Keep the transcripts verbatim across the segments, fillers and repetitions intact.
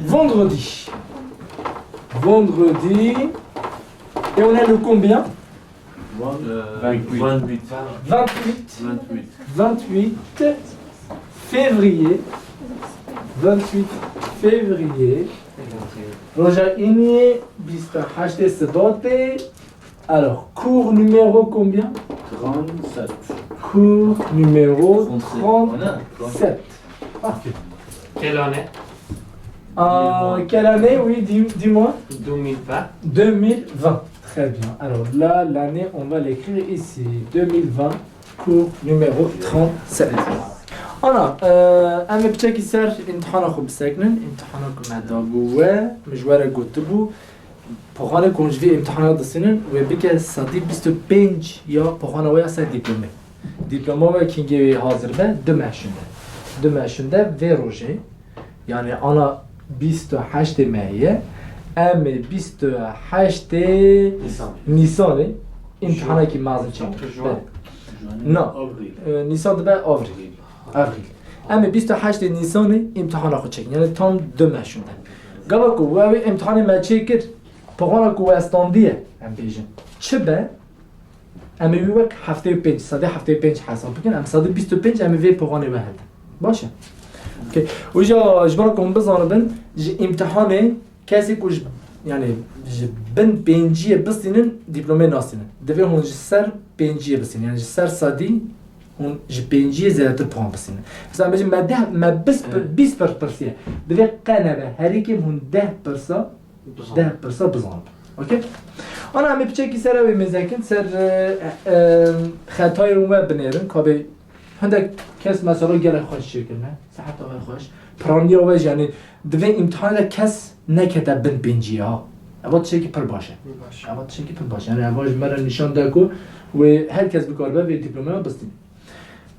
Vendredi. Vendredi. Et on est le combien? Euh, vingt-huit. Vingt-huit. Vingt-huit. Vingt-huit février. Vingt-huit février. Roja îniyê bîst û heştê Sibatê. Alors, cours numéro combien? Trente-sept. Cours numéro Trente-sept. On a trente-sept. Sept. Parfait. Quelle année? Euh, quelle année, oui, dis- dis-moi. deux mille vingt. Deux mille vingt. Très bien. Alors là, l'année, on va l'écrire ici. Deux mille vingt, cours numéro trente-sept. Ana, euh, em ê piçekî ser îmtihana xwe bisekinin. Îmtihana ku me dabû we, min ji we re gotibû. Puxanê ku hûn ji vê îmtihana disînin, wê bike sedî bîst û pênc ya puxana we ya ser dîplomê. Dîploma we kingê wê hazir be, du meh şûnde. Du meh şûnde vê rojê, yani ana bîst û heştê mehê ye, em ê bîst û heştê Nîsan. Nîsanê îmtihanekî mezin çêkin. Juin. Belê. Na. Avril. E, Nîsan dibe avril. Avril. Em ê bîst û heştê Nîsanê îmtihana xwe çêkin. Yani tam du meh şûnde. Gava ku we wê îmtihanê me çêkir, puxana ku we standiye, em bêjin. Çi be? Em ê wî wek heftê û pênc, sedê heftê û pênc hesab bikin, em sedê bîst û pênc em ê vê puxanê we hedin. Baş e. Okey. Û ja ji ber ku hûn bizanibin, ji îmtihanê kesê ku ji, yani ji bin pênciyê bistînin, dîplomê nastînin. Divê hûn ji ser pênciyê bistînin. Yani ji ser sedî hûn ji pênciyê zêdetir puan bistînin. Mesela em bêjin me deh, me bîst pir-, bîst pir pirsiye. Divê qe nebe herî kêm hûn deh pirsa, deh pirsa bizanibin. Okey? Ana em ê piçekî ser ew ê mêzekin, ser, e, e, xetayên we binêrin, ka bê hindek kes mesela gelek xweş çêkirine, seheta we xweş, piraniya we jî, yani divê îmtihanê de kes nekete bin pênciyê ha. Eva tiştekî pir baş e. Eva tiştekî pir baş e. Yani eva ji me re nîşan de ku wê her kes bikaribe vê dîplomeya bistîne.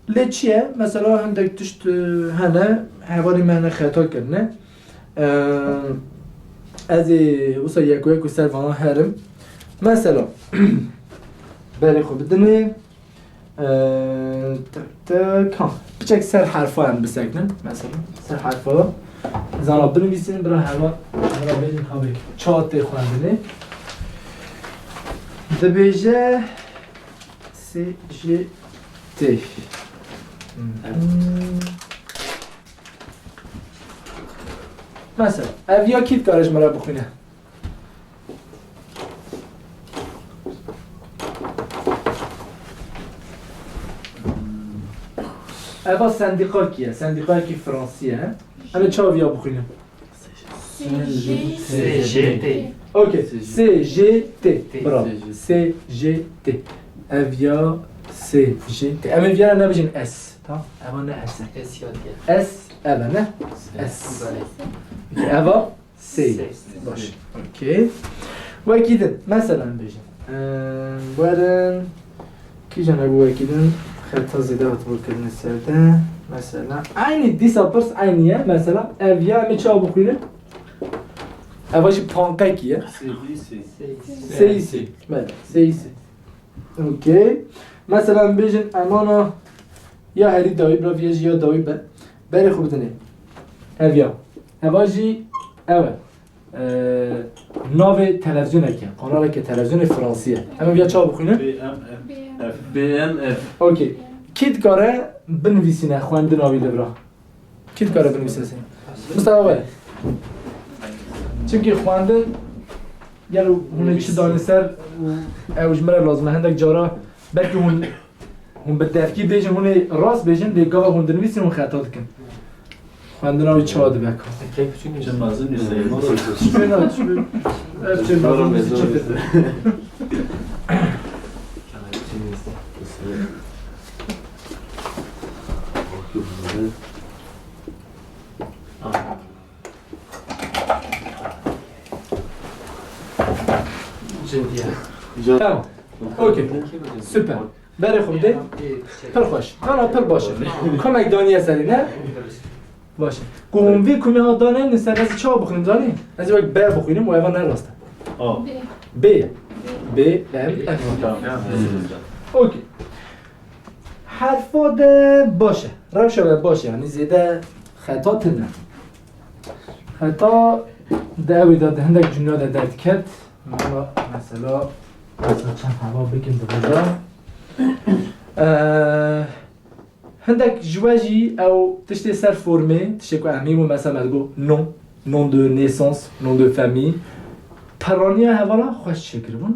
Lê çi ye? Mesela hindek tişt, e, hene, hevalê me hene xeta kirine. E, ez ê wisa yeko yeko ser vana herim. Mesela, berê xwe bidinê. E, tek tek, ha, piçek ser herfa em bisekinin. Mesela, ser herfa. Zana binivîsin, bira heva, bira bêjin, ha, bê. Ça tê xwendinê. Dibêje, C G T. Mesela, ev ya kî dikare ji me re bixwîne? Eva sendîqa kî ye? Sendîqayekî fransî ye. Em ê çawa viya bixwînin? C G T. Okey. C G T. Bravo. C G T. Ev ya C G T. Em ê viyana nebijin S. Tamam. Eva ne S e. S ya diye. S, eva ne? S. Eva C. Baş. Okey. Wekî din. Mesela em bêjin. Em, werin. Kîjan hebû wekî din xeta zêde hatibû kirinê ser de. Mesela, eynî dîsa pirs eynî ye. Mesela, ev ya em ê çawa bixwînin? Eva jî panqekî ye. Sêyî sê. Sêyî sê. Belê, sêyî sê. Okey. Mesela, em bêjin emana ya herî dawî, bila viya jî ya dawî be. Berê xwe bidinê. Ev ya. Eva jî ew e. Ee, navê televizyonekê, kanaleke televizyonê Fransî ye. Em ê viya çawa bixwînin? B M F. B M F. Okey. Kî dikare binivîsîne xwendina wî li vira? Kî dikare binivîsîne? Mustafa were. Çimkî xwendin, gel hûn ê çi danî ser û ew ji min re lazim e. Hindek cara belkî hûn Hûn bi devkî bêjin, hûn ê rast bêjin, lê gava hûn dinivîsin, hûn xeta dikin. Xwendina wî çawa dibe ka? Çend mezin nî seyî. Şûna, şû-, ev çend mezin nî çi fikir? Tamam. Okey. Süper. Berê xwe bidê. Pir xweş. Ana pir baş e. Komek daniye serê, ne? Baş e. Ku hûn vî kumê ha dane, ne ser ez çawa bixwînim, zanî? Ez ê wek B bixwînim û eva ne rast e. A. B ye. B, M, F. Tamam. Okey. Herfa de baş e. Rewşa ve baş e. Yani zêde xeta tune. Heta di ewê de di hindek cumle de derdiket. Mala mesela, mesela çend heva bikin di vê de. Eee, hindek ji we jî ew tiştê ser formê, tiştê ku em hî bû, mesela me digot nom, nom de naissance, nom de famille. Peraniya hevala xweş çêkiribûn.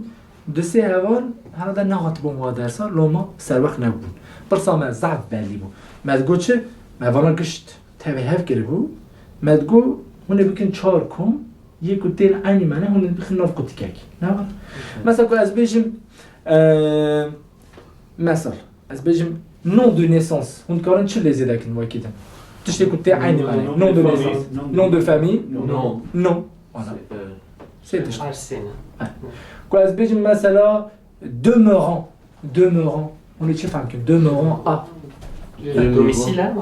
Du sê heval herhalde nehatibûn wa dersa, loma serwext nebûn. Pirsa me zehf belî bû. Me digot çi? Me vana gişt tevê hev kiribû. Me digot hûn ê bikin çar kom, yê ku tên eynî mane, hûn ê bixin nav qutikekê. Ne var? Mesela ku ez bêjim, e, mesal, ez bêjim nom de naissance. Hûn dikarin çi lê zêde kin wekî din? Tiştê ku tê eynî mane. Nom de naissance. Nom de famille. Non. Non. Voilà. Sê tişt. Her sê ne? Ku ez bêjim mesela demeurant. Demeurant. Hûn ê çi fehm kin? Demeurant a. Domicile, ha?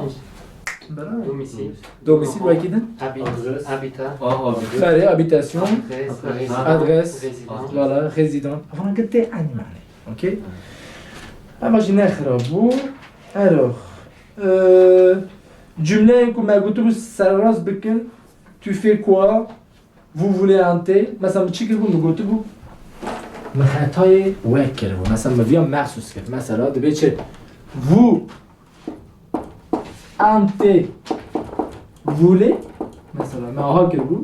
Bela. Domicile. Domicile wekî din? Habi-, habitat. Berê, habitation. Adresse. Résidence. Voilà, résidence. Evan gitê eynî mane. Okey? Ema jî ne xirab bû. Alors, e, cumleyên ku me gotibû sererast bikin, tu fais quoi? Vous voulez un thé? Mesela min çi kiribû, min gotibû, min xetayê wek kiribû. Mesela min viya mexsûs kir. Mesela dibê çi? Vous, un thé, voulez? Mesela min aha kiribû.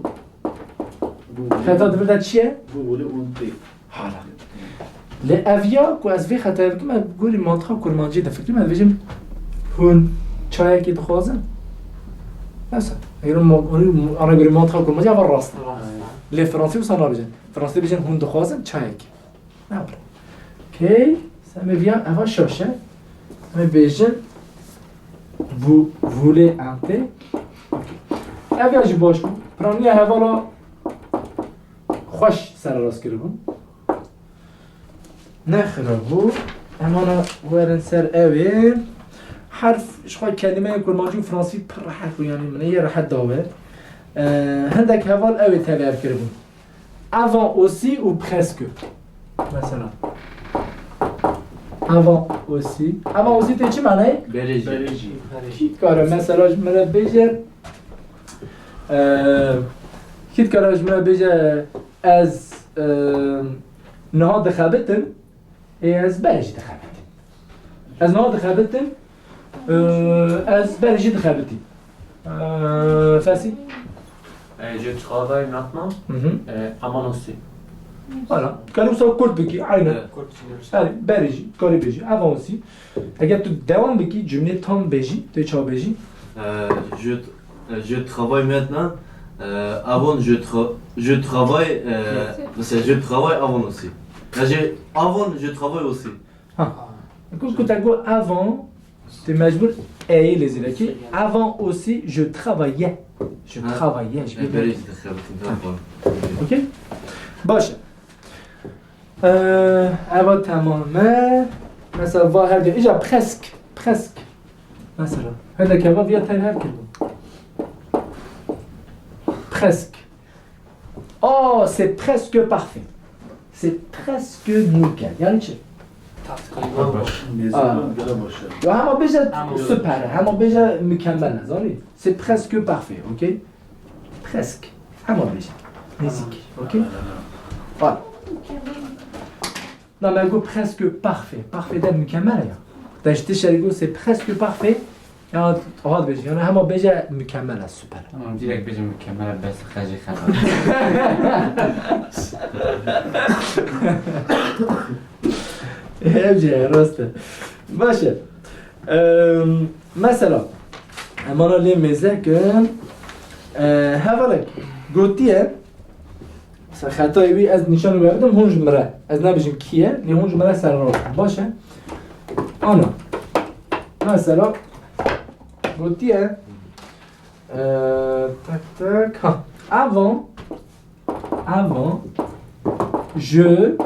Xeta di vir de çi ye? Vous voulez un thé. Hala. Lê ev ya ku ez vê xetayê bikim, ez gorî mantiqa kurmancî difikirim, ez dibêjim, hûn çayekê dixwazin? Mesela, eger hûn ma-, hûn ana gorî mantiqa kurmancî, eva rast e. Rast e. Lê fransî wisa nabêjin. Fransî dibêjin, hûn dixwazin çayekê. Ne were. Okey. Semê viya, eva şaş e. Em ê bêjin, vous voulez un thé? Okey. Ev ya jî baş bû. Piraniya hevala xweş sererast kiribûn. Ne xirab bû. Em ana werin ser ew ê. Herf, ji xwe kelîmeyên kurmancî û fransî pir rehet bû, yanî min ê yê rehet dawe. Ee, hindek heval ew ê tev ev kiribûn. Avant aussi û presque. Mesela. Avant aussi. Avant aussi tê çi manayê? Berê jî. Berê jî. Kî dikare mesela ji min re bêje, Eee, kî dikare ji min re bêje, ez, eee, niha dixebitim, ê ez berê jî dixebitim. Ez niha dixebitim, eee, ez berê jî dixebitim. Eee, Fesî? E, je travaille maintenant. Mhm. E, avan aussi. Voilà. Dikare wisa kurt bikî, aynen. Evet. Kurt. Her, berê jî, dikarî bêjî. Avant aussi. Eger tu dewam bikî, cumlê tam bêjî, tu çawa bêjî? Euh, je, euh, je travaille maintenant, euh, avant, je tra-, je travaille, euh, mesela, je travaille avant aussi. Ya, je, avant, je travaille aussi. Ha. Ku, ku te got avant, tu mecbur eyê lê zêde kî. Avant aussi, je travaillais. Je travaillais, je... Berê jî dixebitim, tamam. Okey? Baş e. Ee, eva tamam e. Mesela va her de, îca presque, presque. Mesela, her de keva viya tev hev kiribû. Presque. Oh, c'est presque parfait. C'est presque nickel. Yani çi? Baş. Aa. Ya hema bêje süper, hema bêje mükemmel, zanî? C'est presque parfait, okey? Presque. Hema bêje. Nêzîk. Okey? Voilà. Na, me got presque parfait. Parfait de mükemmel ya. Te ji tiştekî got c'est presque parfait. Ya, hat bêje. Yani hema bêje mükemmel e, süper. Tamam, direkt bêje mükemmel e, bes xecê xebat. Ev jî rast e. Baş e. Em, mesela, em ana lê mêze kin. E, hevalek, gotiye, mesela xetayê wî ez nîşanî we bidim, hûn ji min re. Ez nebêjim kî ye, lê hûn ji min re serrast bin. Baş e? Ana. Mesela, gotiye, e, tak tak, ha, avant, Avant, je,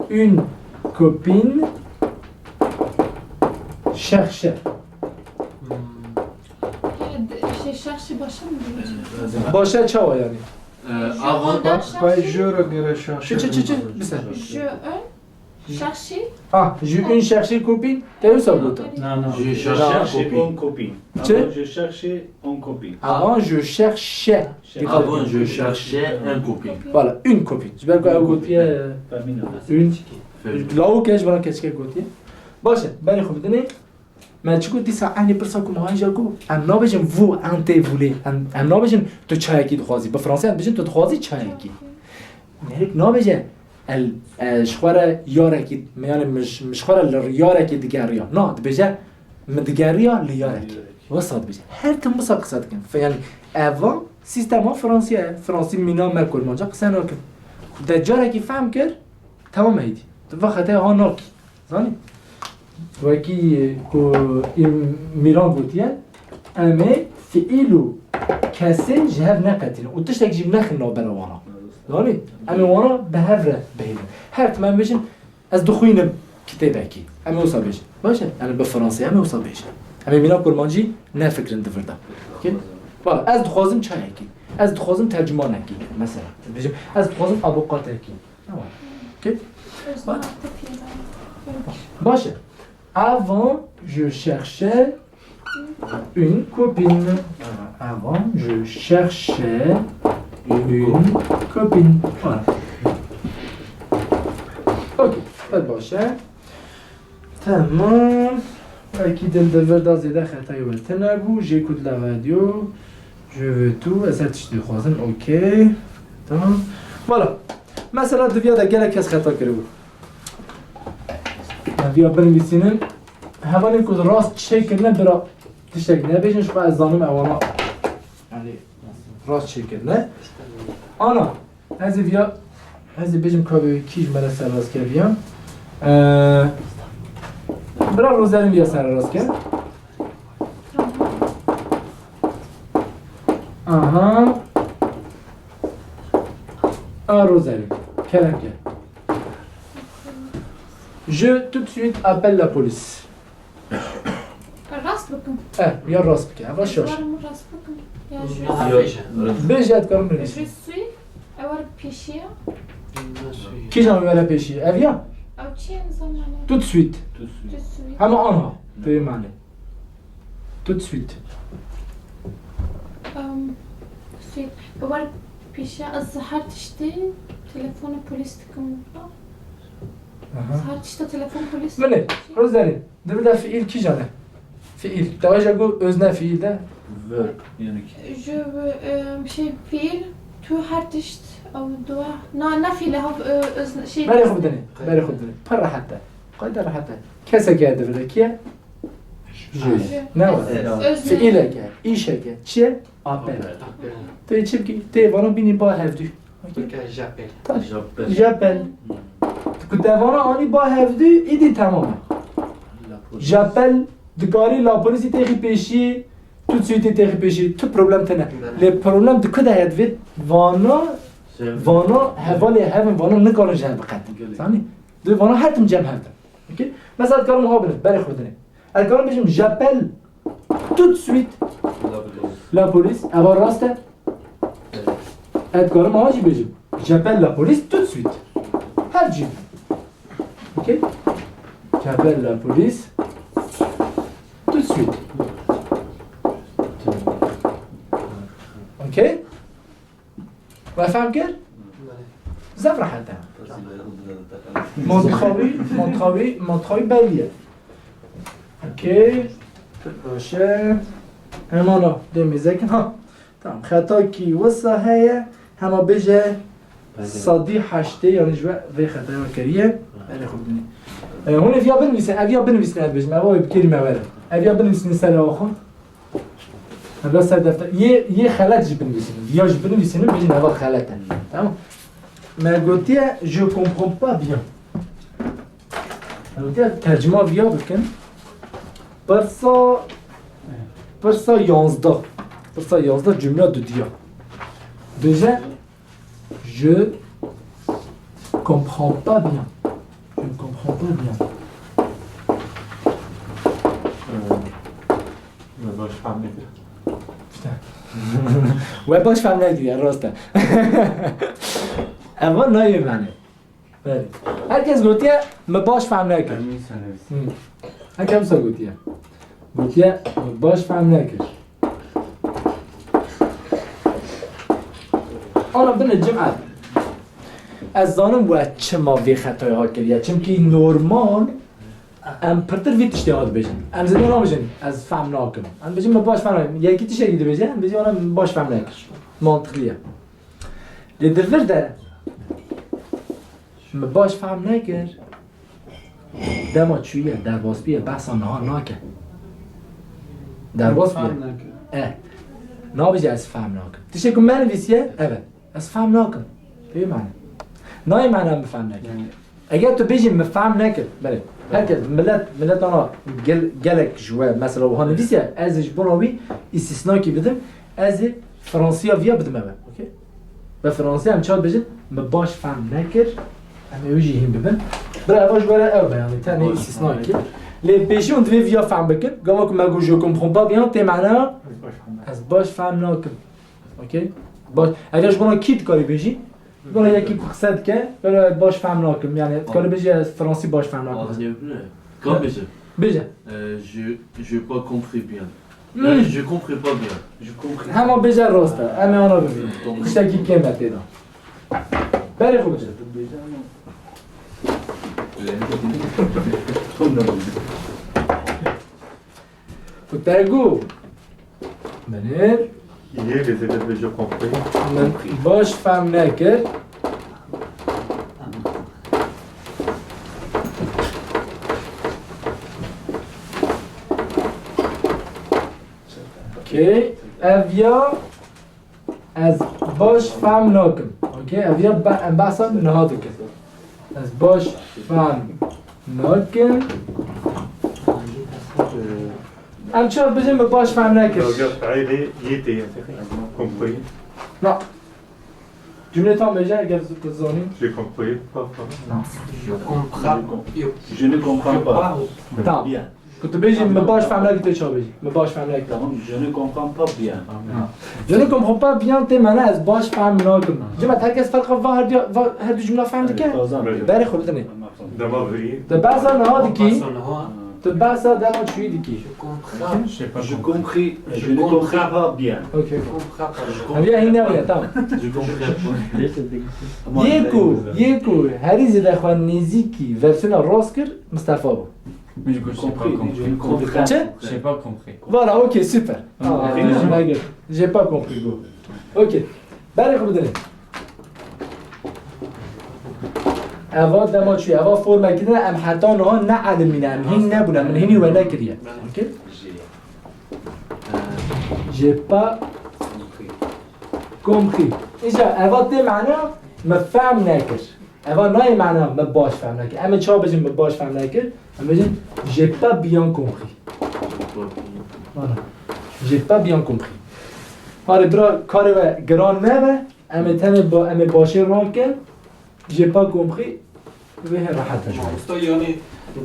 une copine cherchait. Hmm. Şey, chercher başa mı diyeceğim? Başa çawa yani? Ee, avant. Bak, bay je re göre chercher. Çi, çi, çi, çi? Bir saniye. Je, un. Chercher. Ah, j'ai une chercher copine. Te wisa gotin? Non, non. Je cherche une copine. Avant, je cherchais une copine. Avant, je cherchais. Avant, je cherchais une copine. Voilà, une copine. Ji ber ku ew gotiye, une. Lawik e, ji ber keçikê gotiye. Baş e, berê xwe bidinê. Me çi got dîsa eynî pirsa ku me hêja got, em nabêjin vous, un thé voulez. Em, em nabêjin tu çayekî dixwazî. Bi fransî em dibêjin tu dixwazî çayekî. Mêrik nabêje, el, e, ji xwe re yarekî, me, yani, min ji, min ji xwe re li yarekî digeriya. Na, dibêje, min digeriya li yarekî. Wisa dibêje. Her tim wisa qise dikin. Fe-, yani, eva sîstema Fransî ye. Fransî mîna me kurmanca qise nakin. De carekî fehm kir, temam e hêdî. Tu va xetaya ha nakî. Zanî? Wekî ku Îm-, Mîran gotiye, em ê fiîl û kesê ji hev neqetînin û tiştek jî nexin navbera wana. Zanî? Em ê wana bi hev re bihêlin. Her tim em bêjin, ez dixwînim kitêbekî. Em ê wisa bêjin. Baş e? Em ê bi fransî, em ê wisa bêjin. Em ê mîna kurmancî nefikirin di vir de. Okey? Voilà, ez dixwazim çayekî. Ez dixwazim tercümanekî, mesela. Bêjim, ez dixwazim avûkatekî. Tamam. Okey? Baş e. Avant, je cherchais une copine. Avant, je cherchais une copine. Voilà. Okey. Pek baş e. Tamam. Belkî dil di vir de zêde xetayê we tune bû. J'écoute la radio. Je veux tout. Ez her tiştî dixwazim. Okey. Tamam. Voilà. Mesela di viya de gelek kes xeta kiribû. Em viya binivîsînin. Hevalên ku rast çêkirine bira tiştek nebêjin, ji xwe ez zanim ewana, yani, rast çêkirine. Ana, ez ê viya, ez ê bêjim ka bi kî ji me re serrast kiriye. Ee, bira Rozelîn viya serrast kir. Aha. A Rozelîn. Kerem ke. Je tout de suite appelle la police. Rast bikim. Eh, ya rast bike. Eva şaş. Rast bikim. Ya je. Bêje, ez dikarim binivîsim. Je suis. Ew er pêşiya. Kîjan were pêşiye? Ev ya? Ew çi ye nizanim? Tout de suite. Tout de suite. Hema anha. Pê mane. Tout de suite. Em, suite. Ew er pêşiya ez her tiştê telefona polîs dikim. Aha. Ez her tişta telefon polîs. Min ê, Rozelîn. Di vir de fiîl kîjan e? Fiîl. Te aja got özne fiîl de. Verb, yani ki. Je veux, e, şey, fiîl, tu her tişt, ew dua. Na, ne fiîl, ha, e, özne, şey. Berê xwe bidinê, berê xwe bidinê. Pir rehet e. Qayda rehet e. Kesek e di vir de kî ye? Je. Je. Ne var? Öz-, özne. Fiîlek e, îşek e. Çi ye? Appel. Appel. Tê çi bikî? Tê vana bînî ba hevdû. Okey. Bike j'appelle. Tamam. J'appelle. J'appelle. Hmm. Ku te vana anî ba hevdû, îdî temam e. La police. J'appelle, dikarî la polîsî têxî pêşî, tout de suite têxî pêşî, tu problem tine. Belê. Lê problem di ku de heye divê vana, vana hevalê hev in, vana nikarin ji hev biqetin. Gelek. Zanî? Divê vana her tim cem hev de. Okey? Mesela dikarim wiha binim, berê xwe bidinê. Ez dikarim bêjim, j'appelle tout de suite la police. Eva rast e? Ez dikarim aha jî bêjim. J'appelle la police tout de suite. Her cî. Okey? J'appelle la police tout de suite. Okey? We fehm kir? Zaf rehet e. Mantiqawî, mantiqawî, mantiqawî belî ye. Okey. Baş e. Hemana dê mêzekin. Ha. Tamam. Xetakî wisa heye. Hema bêje sedî heştê, yani ji we vê xetaya kiriye. Erê xwe bidinê. E, hûn ê viya binivîsin, ev ya binivîsin ez bêjim. Ev wê bi kêrî me were. Ev ya binivîsin ser ewa xwe. Hebe ser defter. Yê, yê xelet jî binivîsînin. Ya jî binivîsînin, bêjin heva xelet e. Tamam. Me gotiye, je comprends pas bien. Me gotiye, tercuma viya bikin. Pirsa, pirsa yanzdeh. Pirsa yanzdeh cumla dudiya. Bêje, Je comprends pas bien. Je ne comprends pas bien. We baş fehm nekir. Putain. We baş fehm nekiriye, rast e. Eva nayê mane. Belê. Her kes gotiye, "Me baş fehm nekir." Hı. Her kes gotiye. Gotiye, "Me baş fehm nekir." Ana bine cem ez. Ez zanim we çima vê xetaya kiriye. Çimkî normal em pirtir vî tiştê ha dibêjin. Em zêde nabêjin, "Ez fehm nakim." Em dibêjin, "Me baş fehm nakim." Yekî tiştekî dibêje, em dibêjin, "Ana min baş fehm nekir." Mantiqlî ye. Lê di vir de "Me baş fehm nekir." Dema çûye, derbas bûye, behsa niha nake. Derbas bûye. Fehm nake. E. Nabêje, "Ez fehm nakim." Tiştê ku me nivîsiye, ev e. "Ez fehm nakim." Pê mane. Nayê mane "Me fehm nekir." Yani. Eger tu bêjî, "Me fehm nekir." Belê. Herkes, millet, millet ana gel-, gelek ji we mesela wiha nivîsiye, ez ê ji bona wî îstisnakî bidim. Ez ê Fransiya viya bidim eve. Okey? Bi Fransiya em çawa dibêjin? "Me baş fehm nekir." Em ê wî jî hîn bibin. Bira eva ji we re ew be, yanî tenê îstisnayekî. Lê pêşî hûn divê viya fehm bikin. Gava ku me got "Je comprends pas bien", tê mane "Ez baş fehm nakim." Okey? Baş, eger ji bona kî dikarî bêjî? Ji bona yekî ku qise dike, "Bira baş fehm nakim." Yanî dikarî bêjî, "Ez fransî baş fehm nakim." Kan bêje? Bêje. Euh, je, je pas compris bien. Hmm. Euh, je comprends pas bien. Je comprends. Hema bêje rast e. Em ê ana bibînin. Tamam. Tiştekî kêm e tê de. Berê xwe bicin. Ku te got, "Binêr." Yê lê zêde bêje "compris." Min baş fehm nekir. Okey. Ev ya ez baş fehm nakim. Okey. Ev ya be-, em behsa niha dikin. Ez baş fehm nakim. Em çawa bijin "Me baş fehm nekir"? Dalga fiilê yê tê ye. Compris. Na. Cümle tam bêje, eger tu zanî. J'ai compris. Pas, pas. Je comprends. Je ne comprends pas. Tamam. Bien. Ku tu bêjî "Me baş fehm nekir", tê çawa bêjî? "Me baş fehm nekir." Tamam, je ne comprends pas bien. Ha. "Je ne comprends pas bien" tê mane "Ez baş fehm nakim." Cima, herkes ferqa va her du, va her du cümla fehm dike? Evet, tamam. Berê xwe bidinê. Dema birî. Tu behsa niha dikî. Behsa niha. Tu behsa dema çûyî dikî. Je comprends. Je compris. Je ne comprends pas bien. Ok. Ev ya hîn nebûye, tamam. Je comprends pas. Yê ku, yê ku herî zêde xwe nêzîkî versiyona rast kir, Mistefa bû. Mais je n'ai pas compris. Je ne comprends pas. J'ai pas compris. Voilà, ok, super. Ah, j'ai pas compris, go. Ok. Berê xwe bidinê. Eva dema çûye, eva formekî din e, em heta niha neelimîne, em hîn nebûne, min hînî we nekiriye. Ok? J'ai pas compris. Îja eva tê mana me fehm nekir. Eva nayê mana me baş fehm nekir. Em ê çawa bêjin "me baş fehm nekir"? Em bêjin "j'ai pas bien compris". Voilà. "J'ai pas bien compris". Harê bira, karê we giran nebe. Em ê tenê ba-, em ê başê ran kin. "J'ai pas compris". Vê her rehet e. Mamosta, yanî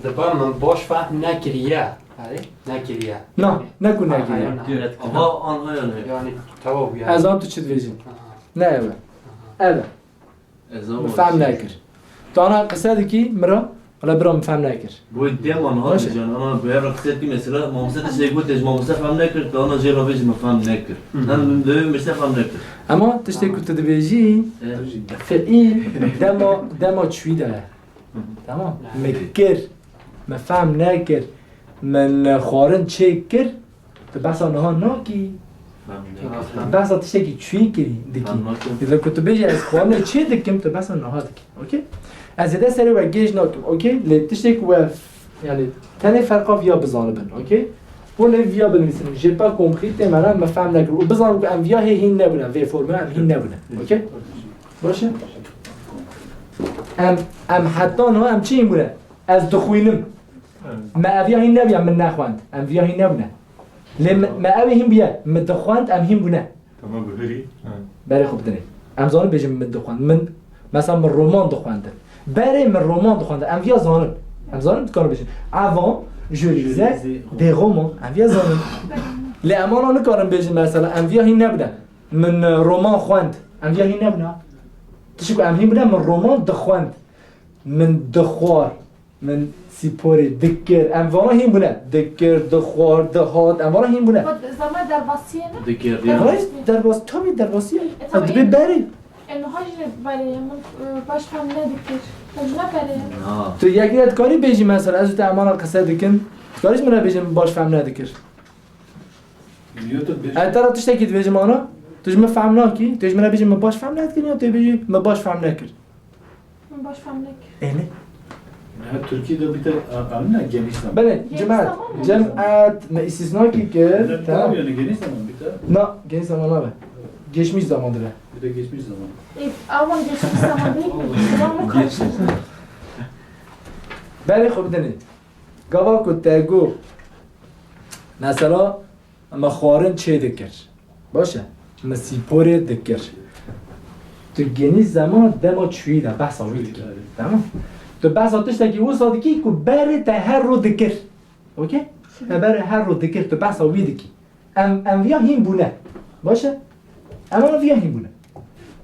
dibe "min baş fehm nekiriye". Erê, nekiriye. Na, ne ku nekiriye. Aha, yanî. Ama anha yanî. Yanî, tewa bûye. Ez an tu çi dibêjî. Aha. Ne ev e. Aha. Ev e. Ez an "Min fehm nekir." Tu ana qise dikî, mira, wala bira "min fehm nekir." Boy dema niha dican, ana bi hev re qise dikî mesela, mamoste tiştek gote, ji mamoste fehm nekir, tu ana jê re bêjî "min fehm nekir." Hı. Hem min dibê min tiştek fehm nekir. Ama tiştek ku tu dibêjî, e, fiil dema, dema çûyî de ye. Hı. Tamam. Me kir, me fehm nekir, min xwarin çêkir, tu behsa niha nakî. Fehm nekir. Behsa tiştekî çûyî kirî, dikî. Fehm nakim. Lê ku tu bêjî "ez xwarinê çê dikim", tu behsa niha dikî. Okey? Ez zêde serê we gêj nakim. Okey? Lê tiştê ku we, yani, tenê ferqa viya bizanibin. Okey? Hûn ê viya binivîsin. "J'ai pas compris" tê mana "me fehm nekir." Û bizanin ku em viya hê hîn nebûne. Vê formê em hîn nebûne. Okey? Baş e? Em, em heta niha em çi hîn bûne? Ez dixwînim. Evet. Me ev ya hîn nebûye, min nexwend. Em viya hîn nebûne. Lê me, me ev ê hîn bûye, min dixwend, em hîn bûne. Tamam, bi hirî. Evet. Berê xwe bidinê. Em zanin bêjin "min dixwend". Min, mesela min roman dixwendin. Berê min roman dixwendin. Em viya zanin. Em zanin dikarin bêjin "Avant, je lisais des romans". Em viya zanin. Lê em ana nikarin bêjin mesela, em viya hîn nebûne. Min, e, roman xwend. Em viya hîn nebûne. Tişt ku em hîn bûne, min roman dixwend. Min dixwar, min sîporê dikir. Em vana hîn bûne. Dikir, dixwar, dihat. Em vana hîn bûne. Xwe zaman derbasiyê ne? Dikir, Derbas- Derbas, tabii derbasiyê. E, Ez tabii. Dibê berê. E, niha jî berê ye, min, e, baş fem nedikir. Ez ne berê ye. Ha. Tu yekî de dikarî bêjî mesela, ez û te emana qise dikin. Dikarî ji min re bêjî min baş fem nedikir. Yo, tu bêj- Ez te re tiştekî dibêjim ana, tu ji min fem nakî, tu ji min re bêjî min baş fem nedikir ya tu bêjî min baş fem nekir. Min baş fem nekir. Ê ne? Ya, Tirkî de bir de, a, a, ne geniş zaman. Belê, Geniş cimet, zaman mı? Cimet, me îstisnakî kir. Ne, Tamam. Tabii yani geniş zaman bir de. Na, geniş zaman nabe. Geçmiş zaman dibe. Bir de geçmiş zaman. E, aman geçmiş zaman değil mi? Zaman mı karıştı? Belê xwe bidinê. Gava ku te got, mesela, me xwarin çê dikir. Baş e? Me sîporê dikir. Tu genî zeman dema çûyî de, behsa wî dikî. Çûyî, evet. Tamam? Tu behsa tiştekî wisa dikî ku berê te her ro dikir. Okey? Te berê her ro dikir, tu behsa wî dikî. Em, em viya hîn bûne. Baş e? Em ana viya hîn bûne.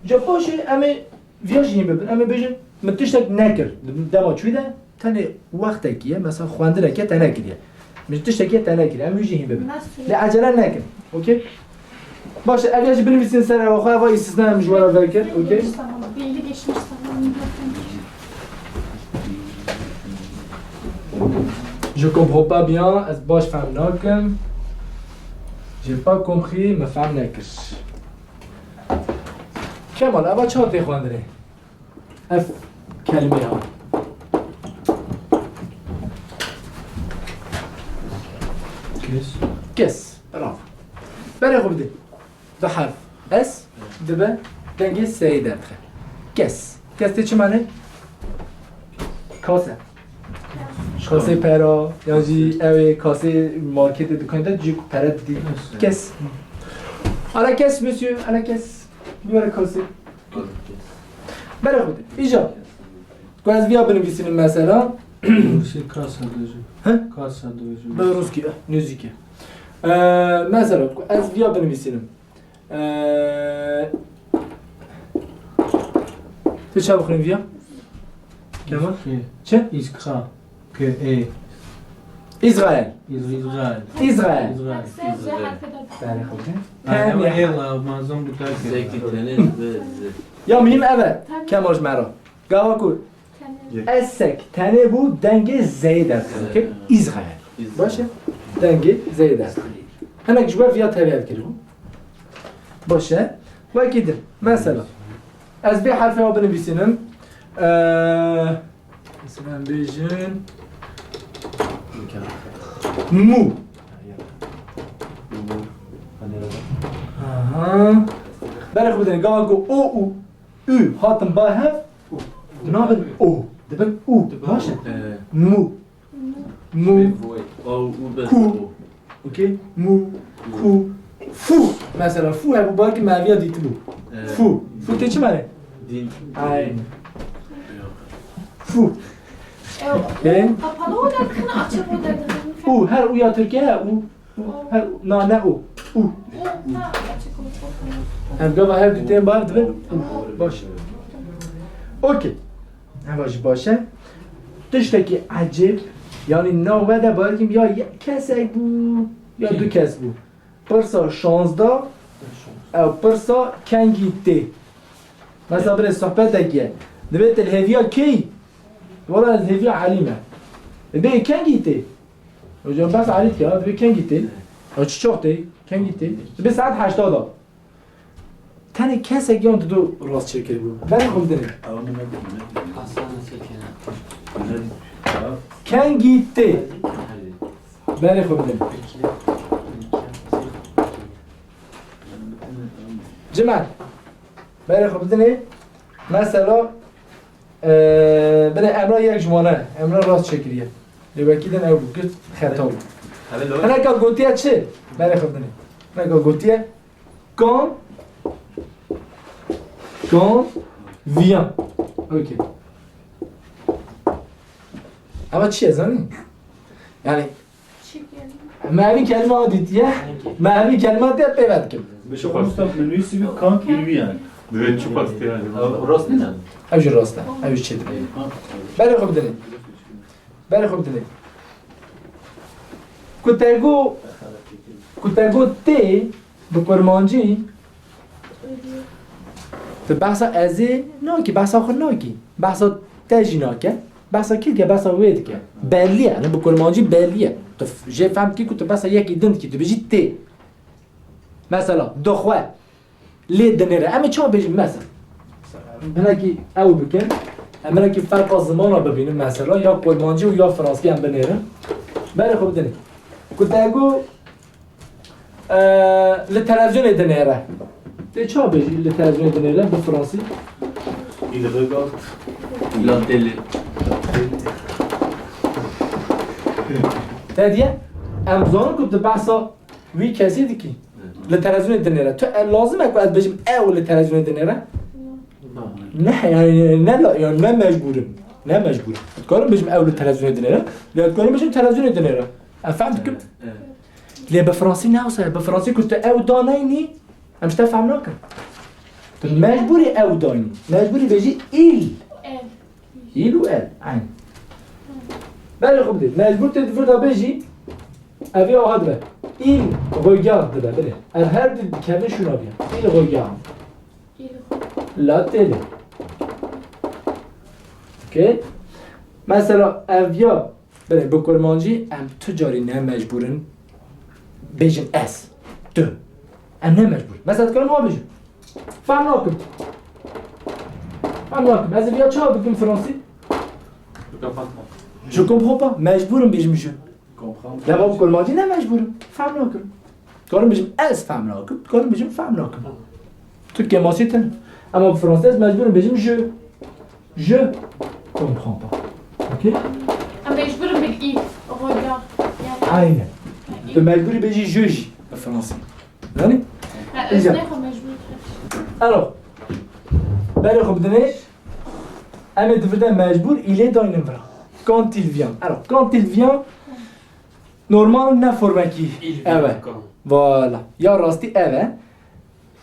Ca baş e, em ê viya jî hîn bibin. Em ê bêjin, min tiştek nekir. Dema çûyî de tenê wextekî ye, mesela xwendineke te nekiriye. Min tiştekê te nekiriye. Em wî jî hîn bibin. Nasıl? Lê ecele nekin. Okey? Baş e, ev ya jî binivîsin ser ewa xwe, eva îstisna em ji we re vekir. Okey? Geçmiş zaman, belli geçmiş zaman. Je comprends pas bien, ez baş fehm nakim. J'ai pas compris, me fehm nekir. Kemal, eva çawa tê xwendinê? Ev kelîmeya. Kes. Kes. Bravo. Berê xwe bidê. Du herf. Es dibe dengê serê derdixe. Kes. Kes tê çi mane? Kase. Kasê pera, yan jî ew ê kasê marketê, dukanê de cî ku pere didî. Kes. À la caisse, monsieur, à la caisse. Numara kasê. Berê xwe de. Îja. Ku ez viya binivîsînim mesela. Rusî kasa dibêjim. He? Kasa dibêjim. Bi ruskî, eh, nêzîkî. Ee, mesela, ku ez viya binivîsînim. Ee, tu çawa bixwînî viya? Kemal? Şey, Çi? Îskra. K E. Îsrael. Îz-, Îsrael. Îsrael. Îsrael. Sen Z harfi de. Berê xwe de. Ha, Temiz. Ela, mazlum bu terk. Zeki tene ve Z. Ya mühim ev e. Temiz. Kemal ji me re. Gava ku Temiz. Esek tenê bû dengê zeyê derdixe. Okey? Îsrael. Îsrael. Baş e? Dengê zeyê derdixe. Hinek ji we viya tevî ev kiribû. Baş e. Wekî din. Mesela. Ez vê herfê wa binivîsînim. Ee, mesela em bêjin. Mû. Aha. Berê xwe bidin. Gava ku o û ü hatin ba hev. Nabin o. Dibin û. Baş e. Ee. Mû. Mû. Vê, vê. O, û bes Ku. O. Okey? Mû, ku, fû. Mesela fû hebû, belkî me eviya dîtibû. Evet. Fû. Fû tê çi mane? Din. Aynen. Fû. E, Okey. Kapalı o derken açık o derken. Û, her û ya Tirkiye he, û. Û, her, na, ne û. Û. Û, ha, açık o. Em gava her du tên bar dibin. Û. Baş. Okey. Eva jî baş e. Tiştekî ecêb, yanî nav we de bakim ya ye-, kesek bû, ya du kes bû. Pirsa şazdeh, ew pirsa kengî tê. Mesela birê sohbetek ye. Dibê tu li hêviya kê yî? Wela ez hêviya Elî me. Dibê kengî tê? Hocam bes Elî diye, dibê kengî tê? Ya çi çax tê? Kengî tê? Dibê saet heşta da. Tenê kesek yan dido rast çêkiribû. Berê xwe bidinê. Ew ne me dî, me dî. Hasan nasıl kene? Kengî tê? Hadi. Berê xwe bidinê. Peki. Cimal. Berê xwe bidinê. Mesela, e, binê Emra yek ji wan e. Emra rast çêkiriye. Lê wekî din ew girt xeta bû. Hello. Hineka gotiye çi? Berê xwe bidinê. Hineka gotiye Quand, quand vient. Okey. Ama çi ye zanî? Yani, me evî kelime dîtiye, me evî kelime te pê ve dikim. Bi şew Mustafa, min nûsî bi quand il vient. Divê çi qas tê yani? Ew rast nîne? Ew jî rast e. Ew jî çêdibe. Berê xwe bidinê. Berê xwe bidinê. Ku te got, ku te got tê bi kurmancî, tu behsa ezê nakî, behsa xwe nakî. Behsa te jî nake. Behsa kî dike? Behsa wê dike. Bellî ye. Yanî bi kurmancî bellî ye. Tu f-, jê fehm dikî ku tu behsa yekî din dikî. Tu bêjî tê. Mesela, dixwe. Lê dinêre. Em ê çawa bêjin mesela? Hinekî ew bikin. Em hinekî ferqa zimana bibînin mesela. Ya kurmancî û ya franskî em binêrin. Berê xwe bidinê. Ku te got, e, li televîzyonê dinêre. Tê çawa bêjî li televîzyonê dinêre bi fransî? Il regarde la télé. Te diye? Em zanin ku tu behsa wî kesî dikî. Li televîzyonê dinêre. Tu, e, lazim e ku ez bêjim ew li televîzyonê dinêre? Ne, yani ne la-, yani ne mecbûr im. Ne mecbûr im. Dikarim bêjim ew li televîzyonê dinêre. Ya dikarim bêjim televîzyonê dinêre. Em fehm dikim. Lê bi fransî ne wisa ye. Bi fransî ku tu ew daneyînî, em ji te fehm nakin. Tu mecbûrî ew danî. Mecbûrî bêjî il. Il û elle. Eyn. Berê xwe bidê. Mecbûr tê di vir de bêjî, ev ê aha dibe. Il regarde dibe, bilê. Ev her du dikevin şûna biya. Il regarde. La télé. Okey? Mesela, ev ya, bilê, bi kurmancî em tu carî ne mecbûr in bêjin ez, tu. Em ne mecbûr in. Mesela, dikarin wa bêjin. Fehm nakim. Fehm nakim. Ez ê viya çawa bikim fransî? Je comprends pas. Je comprends pas. Mecbûr im bêjim je. Comprends. Lê bi kurmancî ne mecbûr im. Fehm nakim. Dikarim bêjim ez fehm nakim. Dikarim bêjim fehm nakim. Tu kêmasî tune. Ama bi fransî ez mecbûr im bêjim je. Je comprends pas. Okey? Em mecbûr in bêjin il regarde. Yani. Aynen. Tu mecbûrî bêjî je jî bi fransî. Zanî? Ha, ez Îca. Ne xwe mecbûr dikim. Alors, berê xwe bidinê, em ê di vir de mecbûr îlê daynin vira. Quand il vient. Alors, quand il vient, normal ne formekî ev e. Voilà. Ya rastî ev e.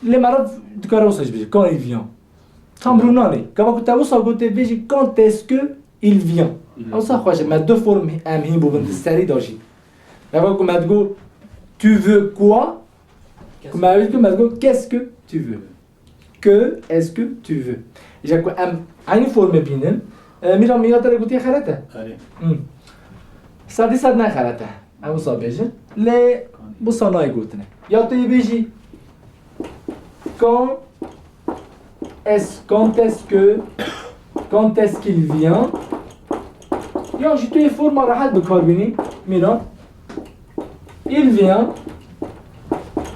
Lê meriv dikare wisa jî bêje. Quand il vient. Tam rû nanê. Gava ku te wisa gotê bêjî quand est-ce que il vient. Wisa xweş e. Me du form em hîn bûbin di serî de jî. Gava ku me digot tu veux quoi? Ku me wî digot, me digot qu'est-ce que tu veux? Que est-ce que tu veux? Îja ku em eynî formê bînin, e, Mîran, Mîran te re gotiye xelet e? Erê. Hı. Sedî sed ne xelet e. Em wisa bêjin. Lê wisa nayê gotine. Ya tu yê bêjî quand est-ce, quand est-ce que, quand est-ce qu'il vient? Ya jî tu yê forma rehet bi kar bînî, Mîran. Il vient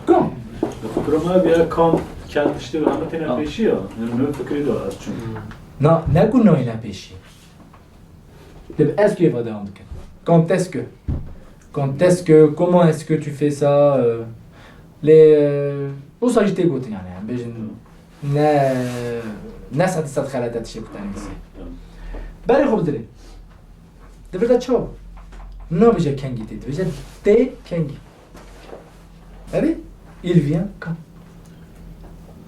quand? Di fikra me de ya quand, kend tiştê bi heme têne pêşî ya. Yani min fikrê de ez çûm. Na, ne ku nayêne pêşî. Dê bi est-ce que va devam bikin. Quand est-ce que? Quand est-ce que? Comment est-ce que tu fais ça? Euh, lê, euh, wisa jî tê gotin yani. Em bêjin ne, ne sed sed xelet e tiştê ku te nivîsî. Berê xwe bidirê. Di vir de çawa? Nabêje kengî tê, dibêje tê kengî. Erê, il vient quand?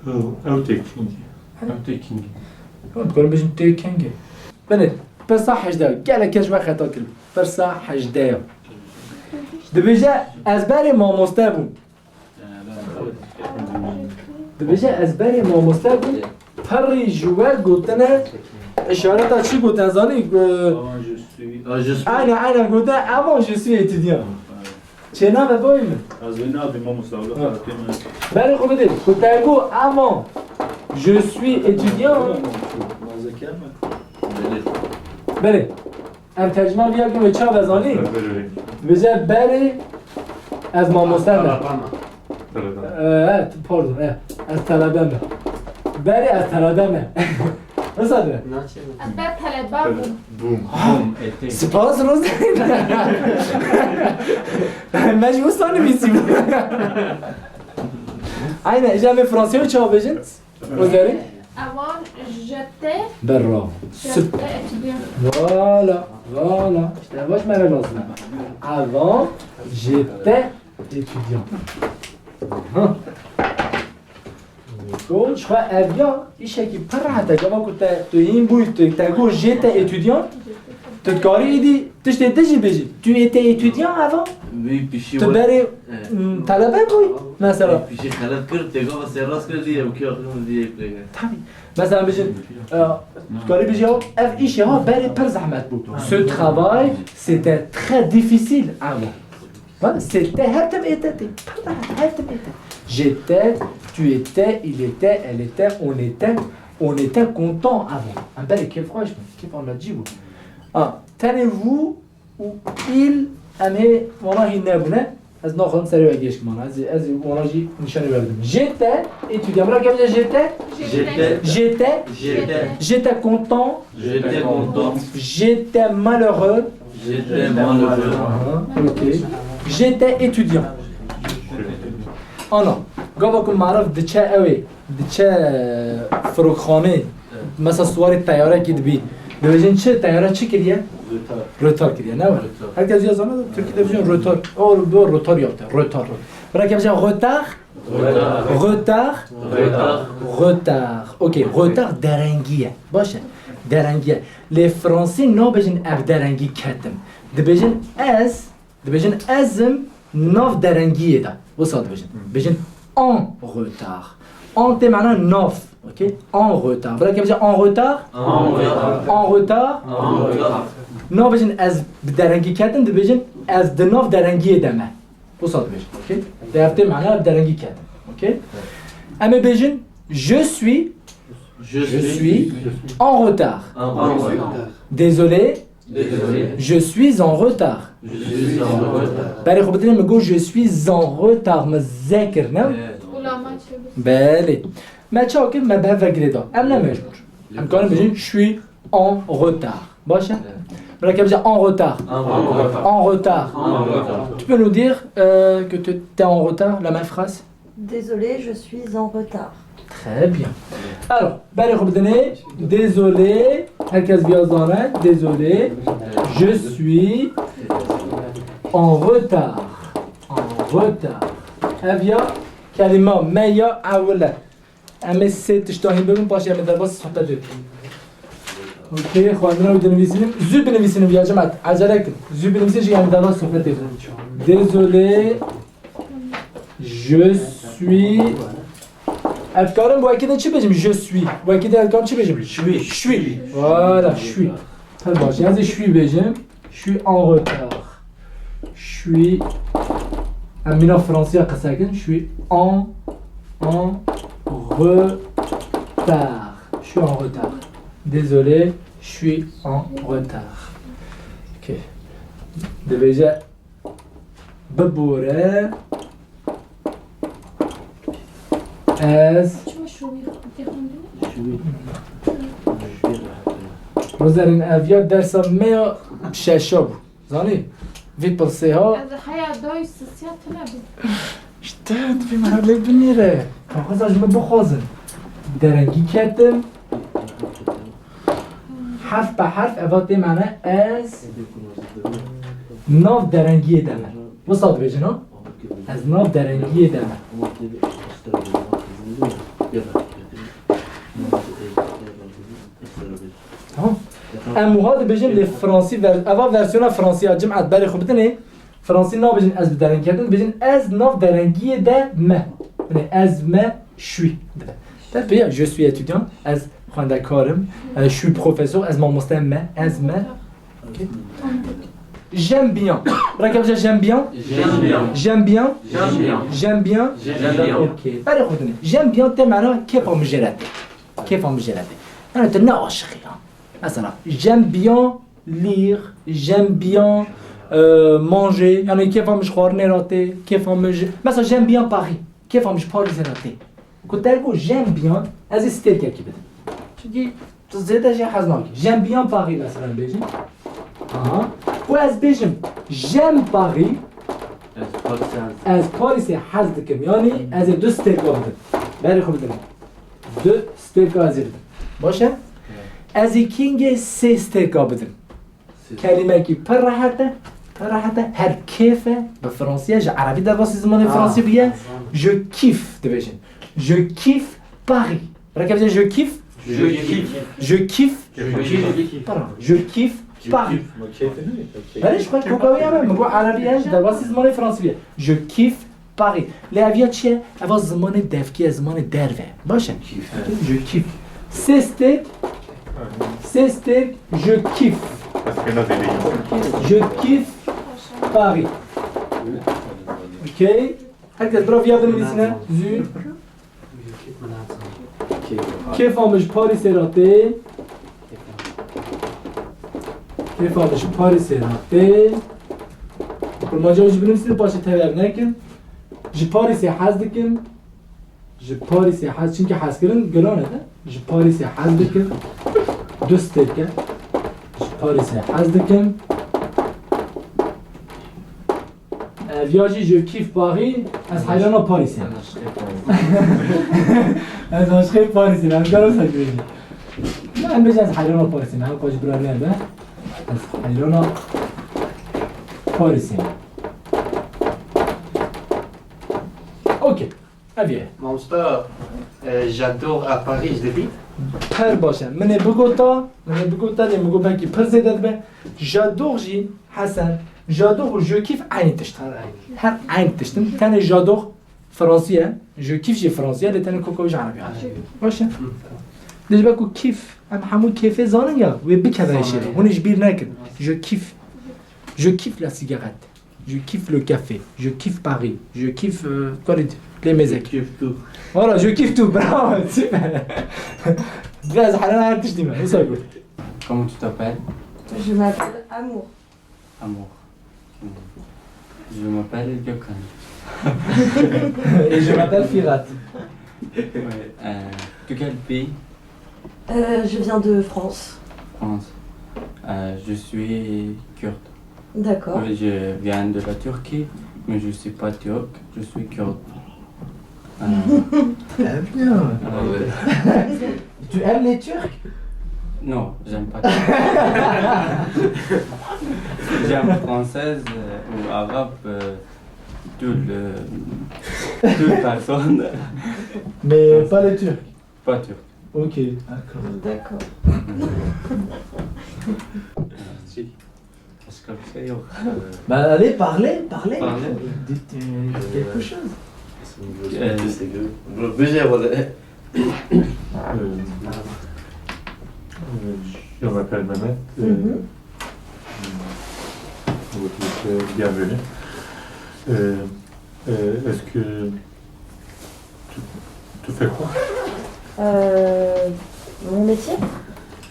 Ew, ew tê kengî. Ew tê kengî. Ew dikarin bêjin tê kengî. Binê, pirsa hejdeh. Gelek kes ji we xeta kirin. Pirsa hejdeh ya. Dibêje, ez berê mamoste bûm. Dibêje, ez berê mamoste bûm, pirî ji we gotine, îşareta çi gotin, zanî? Avant je suis, ah, je suis. Aynen, aynen, gotin, avant je suis étudiant. Çênabe boy min. Ez wê nabî mamoste, wele xelatiyê min. Berê xwe bidê, ku te got, avant je suis étudiant. Nazeker me. Belê. Em tercîman vîya bikin wê çawa be zanî? Dibêje berê ez mamoste me. Talebe me. Talebe me. Ee, evet, pardon, evet. Ez talebe me. Berê ez talebe me. Nasıl adı? Ez ber talebe bûm. Bûm. Ha, bûm, ete. Spas Roz. Me ji wisa nivîsî bû. Aynen, îja em ê fransî çawa bêjin? Rozerî? Avant, j'étais, Bravo. J'étais étudiant. Voilà, voilà. İşte baş mera lazım. Avant, j'étais étudiant. Ha. Go, ji xwe ev ya îşekî pir rehet e. Gava ku te, tu hîn bûyî, tu, te got, j'étais étudiant, tu dikarî îdî tiştê din jî bêjî. Tu étais étudiant avant? Wî pişî Tu we- berê, Evet. m, telebe bûyî, mesela. Wî pişî xelet kir, tê gava sê rast kir, diye û kê axir min diye pêge. Tabii. Mesela bêjin, e, tu dikarî bêjî ya, ev îşê ha berê pir zehmet bû. Ce travail, c'était très difficile avant. Voilà, c'était, her tim était, pir rehet, her tim était. J'étais, tu étais, il était, elle était, on était, on était content avant. Em berê kêfxweş bûn, kêfa me cî bû. Ah, tenê vous û il, em hê wana hîn nebûne. Ez naxwazim serê we gêj kim ana. Ez, ez wana jî nîşanî we bidim. J'étais étudiant. Bira kevce j'étais. J'étais. J'étais. J'étais. J'étais content. J'étais content. J'étais malheureux. J'étais malheureux. Aha, ok. J'étais étudiant. Ana, gava ku marif diçe ew ê, diçe, e, firokxanê, mesela siwarê teyarekî dibî, dibêjin çi? Teyare çi kiriye? Retard. Retard kiriye, ne were? Retard. Herkes ya zana, Tirkî dibêjin retard. O, bu retard yaptı, retard. Bira kevce retard. Retard. Retard. Retard. Retard. Ok, retard derengî ye. Baş e. Derengî ye. Lê Fransî nabêjin ev derengî ketim. Dibêjin ez, dibêjin ez im nav derengiyê de. Wisa dibêjin. Bêjin en retard. En tê mana nav. Ok? En retard. Bira kevce en retard. En retard. En retard. En retard. Nabêjin ez bi derengî ketim, dibêjin ez di nav derengiyê de me. Wisa dibêjin, ok? Di heftê mana derengî ketin, ok? Em ê bêjin, je suis, Je je suis suis en retard. En retard. Désolé, Désolé. Je suis en retard. Je suis en retard. Berê xwe bidinê, min got, je suis en retard, min zekir, ne? Evet. Belê. Me çawa kir? Me bi hev ve girêda. Em ne mecbûr. Em karin bêjin, je suis en retard. Baş e? Evet. Bira kevce en retard. En retard. En retard. En retard. Tu peux nous dire, euh, que tu es en retard, la même phrase? Désolé, je suis en retard. Très bien. Alors, berê xwe bidinê, désolé, herkes viya zane, désolé, je suis en retard. En retard. Ev ya kelîma me ya ewil e. Em ê sê tişta hîn bibin, paşê em ê derbas sohbetê bikin. Okey, xwendina wî dinivîsînim. Zû binivîsînim ya cemat. Acele kin. Zû binivîsîn jî em ê derbas sohbetê bikin. Désolé. Je suis. Ez karim wekî din çi bêjim? Je suis. Wekî din ez karim çi bêjim? Je suis. Voilà, je suis. Pir baş. Ez ê je suis bêjim. Je suis en retard. Je suis, em mîna Fransîya qise kin. Je suis en, en retard. Je suis en retard. Désolé, je suis en retard. Ok. Dibêje bibore. Ez. Çima şûnî tê xwendinê? Rozerîn, ev ya dersa me ya şeşa bû. Zanî? Vî pilsê ha. Ez heya dayî sisiya tune bû. İşte, divê me hev lê binêre. Kaxaza ji min bixwazin. Derengî ketim. Herf be herf eva tê mane ez nav derengiyê de me. Wisa dibêjin ha? Ez nav derengiyê de me. Tamam. Em wiha dibêjin lê fransî ver-, eva versiyona fransî ya cim et berê xwe bidinê. Fransî nabêjin ez bi derengî ketim, dibêjin ez nav derengiyê de me. Binê ez me je suis dibe. Te pê ya, je suis étudiant, ez xwendekar im, e, je suis professeur, ez mamoste me, ez me. Ok. J'aime bien. Bira kevce j'aime bien. J'aime bien. J'aime bien. J'aime bien. J'aime bien. J'aime bien. Ok. Berê xwe dinê. J'aime bien tê mana kêfa min jê re tê. Kêfa min jê re tê. Yani tu ne aşiqî ya. Mesela, j'aime bien lire, j'aime bien, euh, manger. Yani kêfa min ji xwarinê re tê, kêfa min ji, mesela, j'aime bien Paris. Kêfa min ji Parisê re tê. Ku te got j'aime bien, ez ê stêrkekî bidim. Çunkî tu zêde jê hez nakî. J'aime bien Paris, mesela, bêjim. Aha. Ku ez bêjim j'aime Paris, ez Parisê hez dikim. Yani ez ê du stêrka bidim. Berê xwe bidim. Du stêrka ez ê bidim. Baş e? Evet. Ez ê kîngê sê stêrka bidim. Sê. Kelîmekî pir rehet e, pir rehet e, her kêf e, bi fransî ye, ji erebî derbasî zimanê fransî bûye. Ah, ah. Je kiffe dibêjin. Je kiffe Paris. Rêke bêje, je kiffe. Je kiffe. Je kiffe. Je kiffe. Pardon. Je kiffe Paris. Belê, ji xwe koka wê ya me, min got erebî ye, derbasî zimanê fransî ye. Je kiffe Paris. Lê ev ya çi ye? Eva zimanê devkî ye, zimanê derve. Baş e? Je kiffe. Sê stêrk, sê stêrk, je kiffe. Je kiffe Paris. Okey. Herkes bira viya binivîsine. Zû. Kêfa min ji Parîsê re tê. Kêfa min ji Parîsê re tê. Kurmanca jî binivîsin, paşê tev nekin. Ji Parîsê hez dikim. Ji Parîsê hez, çimkî hezkirin giran e de. Ji Parîsê hez dikim. Du stêrk e. Ji Parîsê hez dikim. Ev ya jî je kiffe Paris, ez heyrana Parîsê. Ez aşiqê Parîsê, ez garo ser bêjim. Em bêjin ez heyrana Parîsê, em xwe ji bira nebe. Ez heyrana Parîsê. Okey. Ev ye. Mamosta, e, j'adore à Paris, je debît. Pir baş e. Min ê bigota, min ê bigota, lê min got belkî pir zêde dibe. J'adore jî, Hesen, j'adore û je kiffe eynî tişt in. Her eynî. Her eynî tişt in. Tenê j'adore fransî ye, je kiffe jî fransî ye, lê tenê koka wê ji erebî hatiye. Erebî. Baş e. Hı. Dê ji ber ku kîf, em hemû kêfê zanin ya, wê bikeve şêrê. Hûn ê ji bîr nekin. Je kiffe. Je kiffe la cigarette. Je kiffe le café. Je kiffe Paris. Je kiffe, euh, quoi, les, les mêzek. Je kiffe tout. Voilà, je kiffe tout. Bravo, super. Biraz heyrana her tiştî me. Wisa got. Comment tu t'appelles? Je m'appelle Amour. Amour. Je m'appelle Gökhan. Et je m'appelle Firat. Ouais, euh, de quel pays? Euh, je viens de France. France. Euh, je suis kurde. D'accord. Oui, je viens de la Turquie, mais je suis pas turc, je suis kurde. Euh, très bien. Ah ouais. Tu aimes les Turcs? Non, j'aime pas. J'aime française, euh, ou arabe, euh, tout le, toute personne. Mais pas les Turcs. Pas turc. Ok, d'accord. D'accord. Merci. Başka bir şey yok. Ee, Ben, allez, parlez, parlez. Parlez. Dites, euh, quelque chose. Ee, Bro, bêje wele. Euh, euh, je m'appelle Mehmet. Euh, Mhm. Vous êtes bienvenue. Euh, euh, est-ce que Tu, tu fais quoi? Euh, mon métier?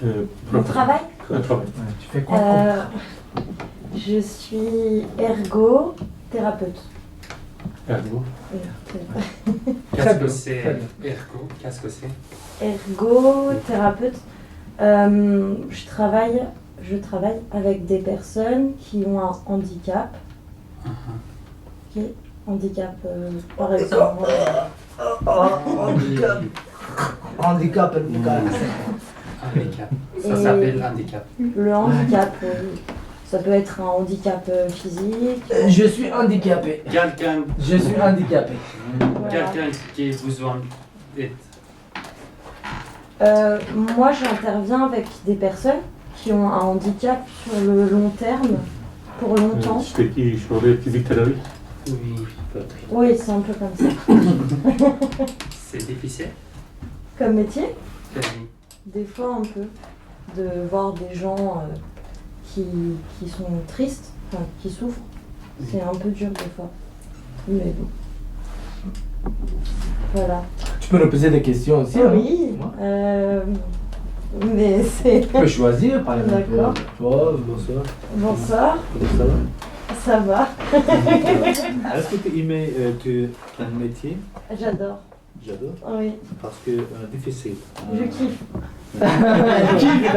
Euh, Mon travail? Le travail. Ouais, tu fais quoi comme travail? Euh, je suis ergothérapeute. Ergo? Ergo. Très bien, très bien. Qu'est-ce que c'est, ergo? Qu'est-ce que c'est? Ergothérapeute. Euh, je travaille, je travaille avec des personnes qui ont un handicap. Mhm. Ok, handicap, euh, par exemple. Ah, handicap. Handicap, handicap. Handicap. Ça s'appelle handicap. Le handicap, oui. Ça peut être un handicap, euh, physique. Euh, je suis handicapé. Quelqu'un. Je suis handicapé. Voilà. Quelqu'un qui a besoin d'aide. Euh, moi, j'interviens avec des personnes qui ont un handicap sur le long terme, pour longtemps. Euh, tu fais qui, sur les physiothérapies? Oui, peut-être. Oui, c'est un peu comme ça. C'est difficile? Comme métier? Oui. Des fois, un peu, de voir des gens, euh, qui, qui sont tristes, enfin, qui souffrent. C'est un peu dur des fois. Mais bon. Voilà. Tu peux nous poser des questions aussi, hein? Oui, euh, mais c'est... Tu peux choisir, par exemple. D'accord. Toi, bonsoir. Bonsoir. Comment ça va? Ça va. Est-ce que tu aimes, euh, tu, ton métier? J'adore. J'adore. Oui. Parce que, euh, difficile. Je kiffe. Elle kiffe.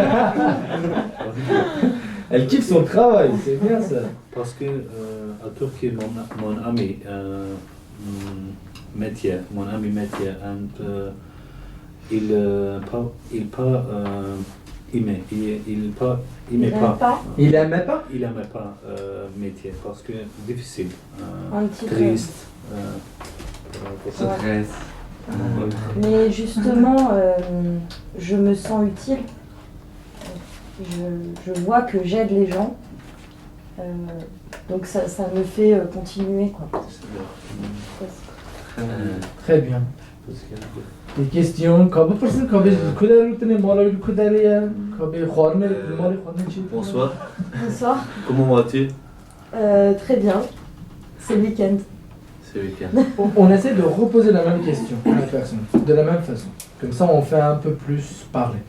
Elle kiffe son travail, c'est bien ça. Parce que, euh, à Turquie, mon, mon ami, euh, mm, métier, mon ami métier, and, euh, il, euh, pas, il pas, euh, aimé, il, il pas, aimait pas. Il aimait pas? Il aimait pas, euh, métier, parce que difficile. Euh, un petit peu. Triste, euh, voilà. Stress. Mais justement, euh, je me sens utile. Je, je vois que j'aide les gens. Euh, donc ça, ça me fait euh, continuer, quoi. C'est bien. Ça, c'est- Euh, Très bien. parce que- Des questions. Ka bipirsin, ka bê ji ku derê tune, mala wî li ku derê ye? Ka bê xwarinê, li malê xwarinê çi? Bonsoir. Bonsoir. Comment vas-tu? Euh, très bien. C'est le week-end. C'est week-end. On, on essaie de reposer la même question à la personne, de la même façon. Comme ça, on fait un peu plus parler.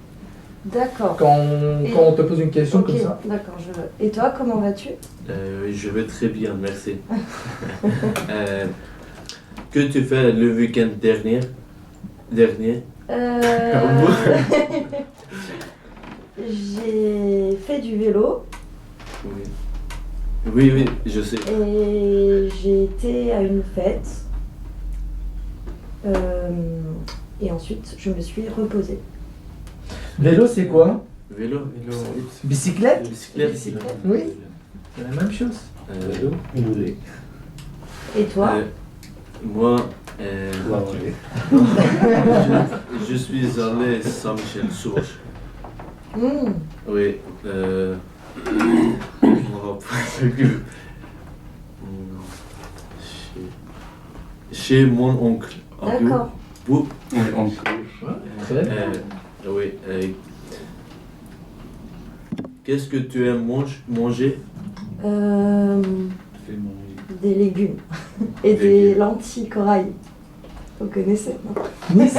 D'accord. Quand on, Et- quand on te pose une question Ok, comme ça. D'accord, je vois. Et toi, comment vas-tu? Euh, oui, je vais très bien, merci. Euh, que tu fais le week-end dernier? Dernier? Euh, J'ai fait du vélo Oui. Oui, oui, je sais. et j'ai été à une fête. Euh, et ensuite, je me suis reposée. Vélo, c'est quoi? Vélo. Bicyclette? Bicyclette. Bicyclette. Oui. C'est la même chose. Euh, Vélo, rouler. Et toi? Euh, moi, euh, Rouler. je, je suis allé Saint-Michel-sur-Orge. Hmm, Oui. Euh, je me rappelle que- Hmm, chez, chez mon oncle. à D'accord. Bourg. Oui, on Très bien. Euh, oui. Euh, qu'est-ce que tu aimes mange- manger? Euh, Fais manger. Des légumes et Des des légumes. Lentilles corail. Vous connaissez, non? Nice.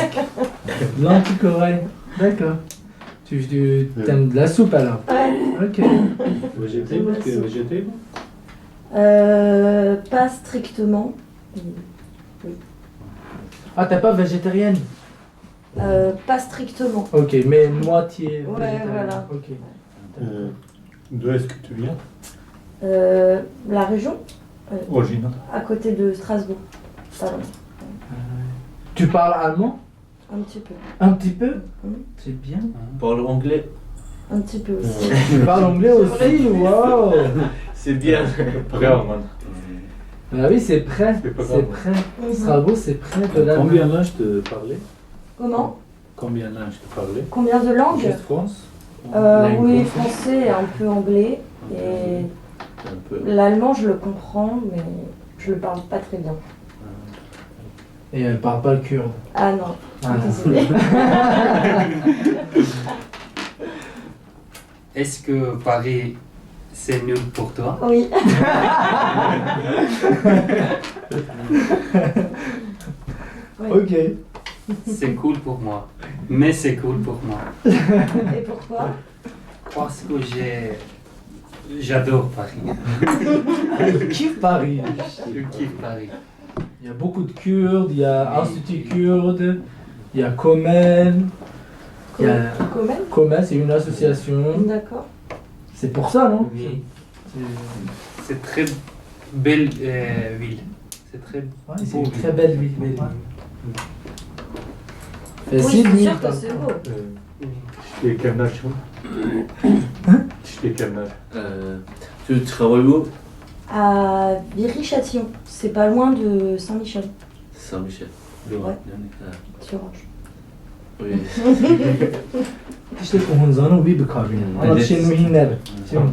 Lentilles corail. D'accord. Tu, tu t'aimes de la soupe alors? Ouais. Ok. Végétarien, tu es végétarien? Euh, pas strictement. Ah, t'es pas végétarienne? Euh, pas strictement. Ok, mais moitié Ouais, végétarienne. Voilà. Ok. Euh, D'où est-ce que tu viens? Euh, la région, Originaire. À côté de Strasbourg. Pas loin. Tu parles allemand? Un petit peu. Un petit peu? Mhm. C'est bien. Parle anglais. Un petit peu aussi. Tu parles anglais aussi? Wow! C'est bien. Vraiment. Ah oui, c'est près. C'est pas C'est grave. Près. Strasbourg, c'est près de la. Combien langues tu parles? Comment? Combien langues tu parles? Combien de langues? Juste France? Euh, Langue oui, française. Français, un peu anglais. Et Un peu. L'allemand, je le comprends, mais je le parle pas très bien. Et elle parle pas le kurde. Ah non, Ah. Désolée. Est-ce que Paris, c'est nul pour toi? Oui. Oui. Ok. C'est cool pour moi. Mais c'est cool pour moi. Et pourquoi? Parce que j'ai, j'adore Paris. Tu kiffes Paris. Je kiffe Paris. Il y a beaucoup de Kurdes, il y a Institut Kurde, il y a Komel. Il y a Komel? Komel, c'est une association. D'accord. C'est pour ça, non? Oui. C'est- C'est très belle euh, ville. C'est très Ouais, c'est beau une ville. Très belle ville. Belle Ouais. ville. Oui, Facile, c'est lui, sûr il que parle c'est pas. beau. Euh, Chez quel nation? Chez quel nation? Euh, tu travailles où? À Viry-Châtillon, c'est pas loin de Saint-Michel, Saint-Michel. Ouais. Ah, sur Orge. oui. Tiştê ku hûn zanin wî bikarînin. Ana tiştên wî hîn nebe. Ah, c'est vrai.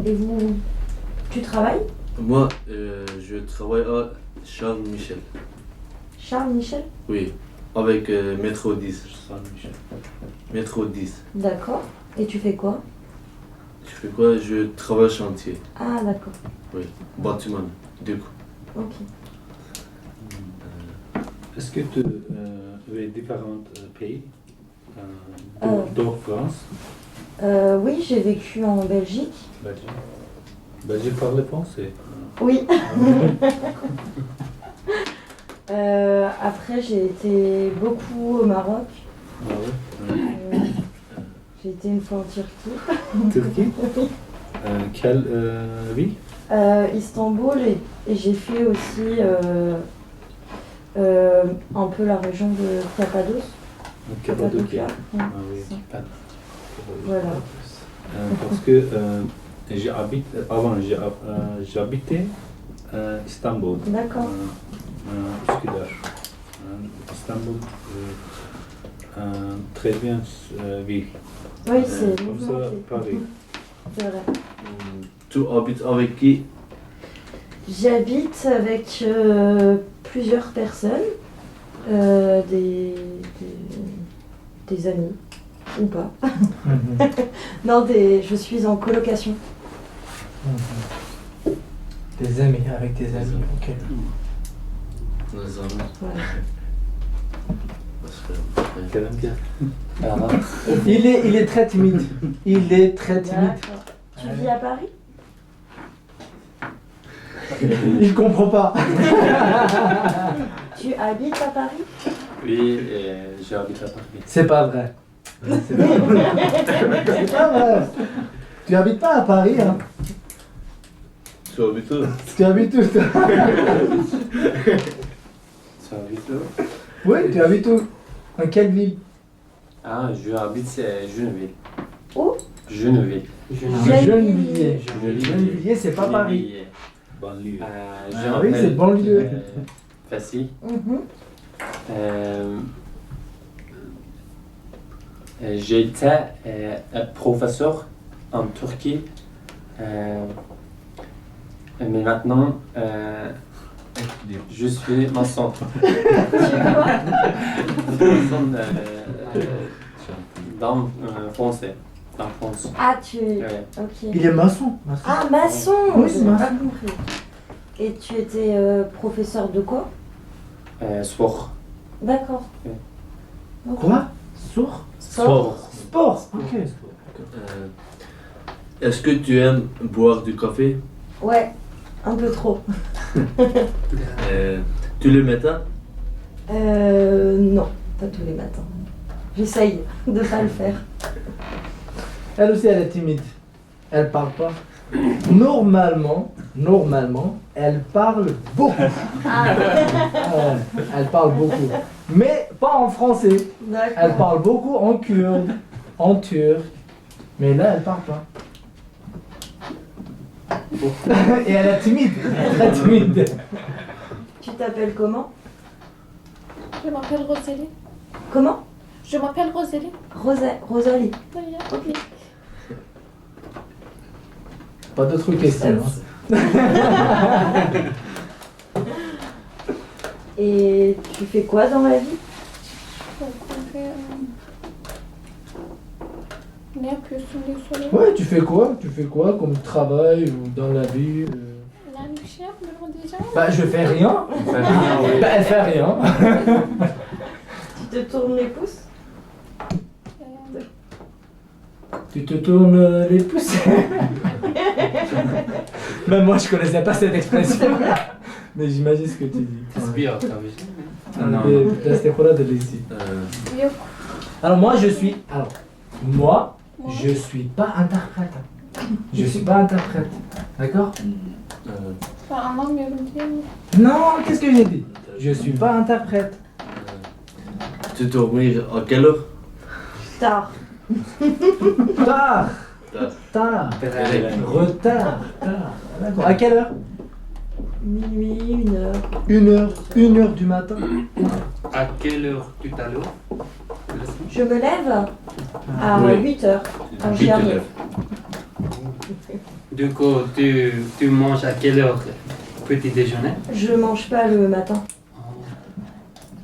Et vous, tu travailles? Moi, euh, je travaille à Charles Michel. Charles Michel? Oui, avec euh, Métro dix. Saint-Michel. Métro dix. D'accord. Et tu fais quoi? Je fais quoi? Je travaille chantier. Ah, d'accord. Oui, bâtiment. Du coup. Ok. Euh, Est-ce que tu euh, es différents euh, pays euh, de, Euh. de France? Euh, oui, j'ai vécu en Belgique. Belgique. Belgique parle français. Oui. Euh, après, j'ai été beaucoup au Maroc. Ah oui. Euh, j'ai été une fois en Turquie. Turquie? Euh, quelle euh, ville? Euh, Istanbul et, et j'ai fait aussi euh, euh, un peu la région de Cappadoce. Cappadoce. Ouais. Ah oui. Ça. Cappadoce. Voilà. Euh, parce que euh, j'habite, euh, avant j'ai- euh, j'habitais euh, Istanbul. D'accord. Euh, Euh, Üsküdar. Euh, Istanbul, euh, euh, très bien, euh, ville. Oui, c'est Comme ça, Paris. C'est vrai. Tu habites avec qui? J'habite avec euh, plusieurs personnes, euh, des, des, des amis ou pas. Non, des, je suis en colocation. Des amis, avec des amis, ok. Des amis. Voilà. Parce que, ouais. Kerem gel. Il est, il est très timide. Il est très timide. D'accord. Tu vis à Paris? Il comprend pas. Tu habites à Paris? Oui, euh, j'habite à Paris. C'est pas vrai. C'est pas vrai. C'est pas vrai. Tu habites pas à Paris, hein? Tu habites où? Tu habites où, toi? Tu habites où? Oui, tu habites où? En quelle ville? Ah, je habite à Gennevilliers. Où? Gennevilliers. Gennevilliers. Gennevilliers, c'est pas Paris. Gennevilliers. Banlieue. Euh, Ah je oui, c'est m'appelle, banlieue. euh, Fassi. Mhm. Euh, euh, j'étais euh, un professeur en Turquie. Euh, mais maintenant, euh, je suis maçon. Maçon euh, dans euh, français. En France. Ah, tu. Ouais. Ok. Il est maçon, maçon. Ah, maçon. Oui, J'ai maçon. Pas compris. Et tu étais euh, professeur de quoi? Euh, sport. D'accord. Ouais. Ok. Quoi? Sourd? Sport. Sport, ok. Euh, Est-ce que tu aimes boire du café? Ouais, un peu trop. Euh, tous les matins? Euh, non, pas tous les matins. J'essaye de pas le faire. Elle aussi, elle est timide. Elle parle pas. Normalement, normalement, elle parle beaucoup. Ah, Ouais, elle parle beaucoup. Mais pas en français. Elle d'accord. Parle beaucoup en kurde, en turc. Mais là, elle parle pas. Et elle est timide. Très timide. Tu t'appelles comment? Je m'appelle Rosalie. Comment? Je m'appelle Rosalie. Rosa Rosalie. Très bien. Ok. Pas d'autres questions, hein. Et tu fais quoi dans la vie? Donc, on fait, euh, on est plus sur le soleil. Ouais, tu fais quoi? Tu fais quoi comme travail ou dans la vie, euh? On a une chair, le nom déjà. Bah, je fais rien. Bah, elle fait rien. Tu te tournes les pouces? Euh, Tu te tournes les pouces. Même moi, je connaissais pas cette expression. Mais j'imagine ce que tu dis. Tespih atlamışım. Ah, mais peut-être c'est pour là de laisser. Euh, Yok. Alors moi, je suis. Alors, moi, Moi. Je suis pas interprète. Je suis pas interprète. D'accord? euh, Ben, anlamıyorum diye mi? Non, qu'est-ce que j'ai dit? Je suis pas interprète. Tu dormais à quelle heure? Tard. Tard. Tard. Tard. Avec Retard. Tard. D'accord. À quelle heure? Minuit, une heure. Une heure. Une heure du matin. À quelle heure tu t'allumes? Je me lève à Oui. huit heures quand j'y Huit arrive. heures. Du coup, tu, tu manges à quelle heure petit déjeuner? Je mange pas le matin.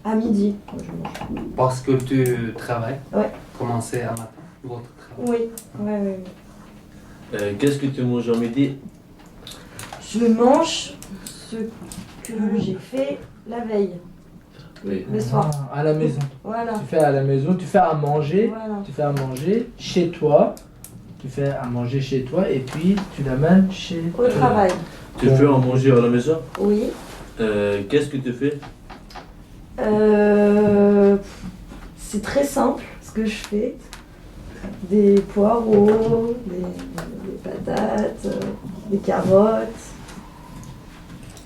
À midi, je mange. Parce que tu travailles. Ouais. Commencer à matin, votre travail. Oui, ouais, ouais, ouais. Euh, Qu'est-ce que tu manges à midi? Je mange ce que j'ai fait la veille, Oui. le soir. Ah, à la maison. Voilà, Tu fais à la maison, tu fais à manger, voilà. Tu fais à manger chez toi, tu fais à manger chez toi et puis tu l'amènes chez Au travail. Tu fais à manger à la maison? Oui. Euh, Qu'est-ce que tu fais? Euh, c'est très simple ce que je fais. Des poireaux, des, des patates, euh, des carottes